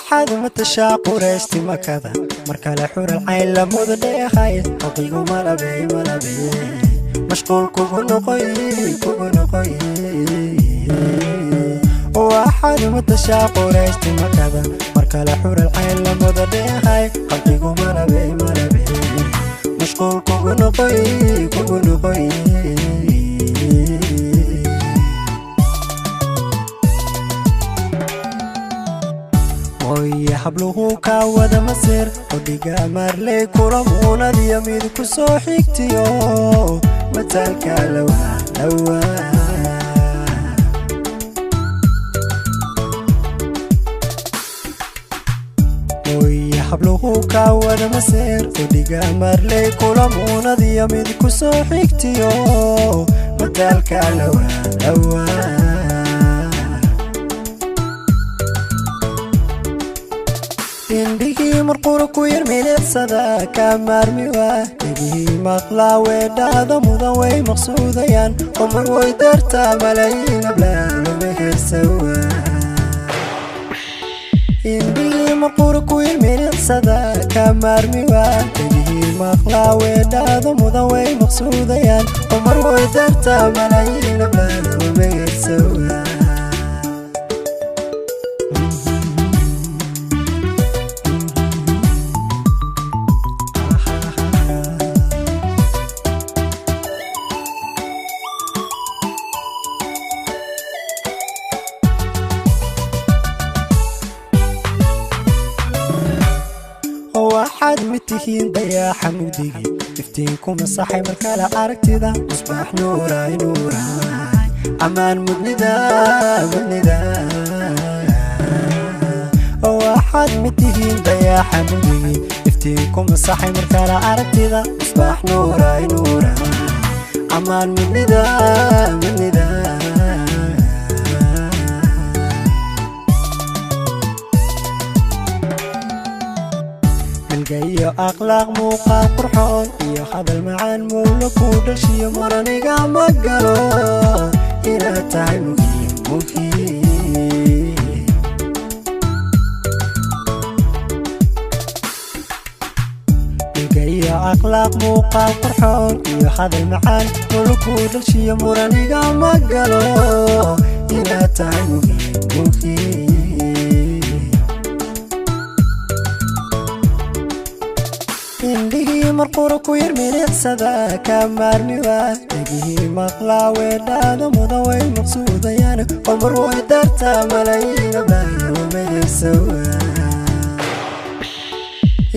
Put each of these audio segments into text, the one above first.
Waxaad matashaa Qurayshti Makada, mar kale xural cayn lamuda dheehay. Qalbigu malabey malabey, mashquul kugu noqoy kugu noqoy. Waxaad matashaa Qurayshti Makada, mar kale xural cayn lamuda dheehay. Qalbigu malabey malabey, mashquul kugu noqoy kugu noqoy. Mooye habluhu kaa wada masir, odhiga marley kula muunadiyo mid ku soo xigtiyo mataalka lawa lawa. Mooye habluhu kaa wada masir, odhiga marley kula muunadiyo mid ku soo xigtiyo mataalka lawa lawa. Indhihii marqura ku yar milicsada ka maarmi waa, dhegihii maqlaa weedhaada mudan way maqsuudayaan. Qumar way dartaa malayiin ablaalo mehersawa. Indhihii marqura ku yar milicsada ka maarmi waa, dhegihii maqlaa weedhaada mudan way maqsuudayaan. Qumar way dartaa malayiin ablaalo mehersawa. Waxaad mid tihiin dayaaxa mugdigii, iftiinku masaxay markale aragtida. Musbaax nuuraay nuuraay, ammaan mudnida mudnida. Waxaad mid tihiin dayaaxa mugdigii, iftiinku masaxay markale aragtida. Musbaax nuuraay nuuraay, ammaan mudnida mudnida. Milga iyo akhlaaq, muuqaal qurxoon iyo hadal macaan, mowla ku dhashiyo muraniga ma galo inaad tahay muhiim muhiim. Milga iyo akhlaaq, muuqaal qurxoon iyo hadal macaan, mowla ku dhashiyo muraniga ma galo inaad tahay muhiim muhiim. Indhihii marqura ku yar milicsada ka maarmi waa, dhegihii maqlaa weedhaada mudan way maqsuudayaan. Qomar way dartaa malayiin ablaalo mehersawa.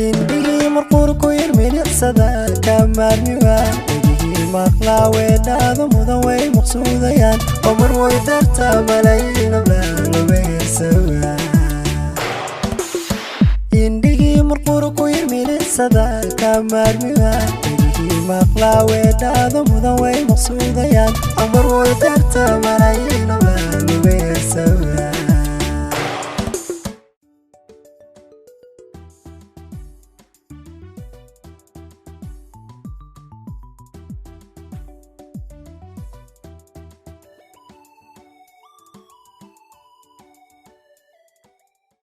Indhihii marqura ku yar milicsada ka maarmi waa, dhegihii maqlaa weedhaada mudan way maqsuudayaan. Qomar way dartaa malayiin ablaalo mehersawa. Indhihii marqura ku yar milicsada ka maarmi waa, dhegihii maqlaa weedhaada mudan way maqsuudayaan. Qomar way dartaa malayiin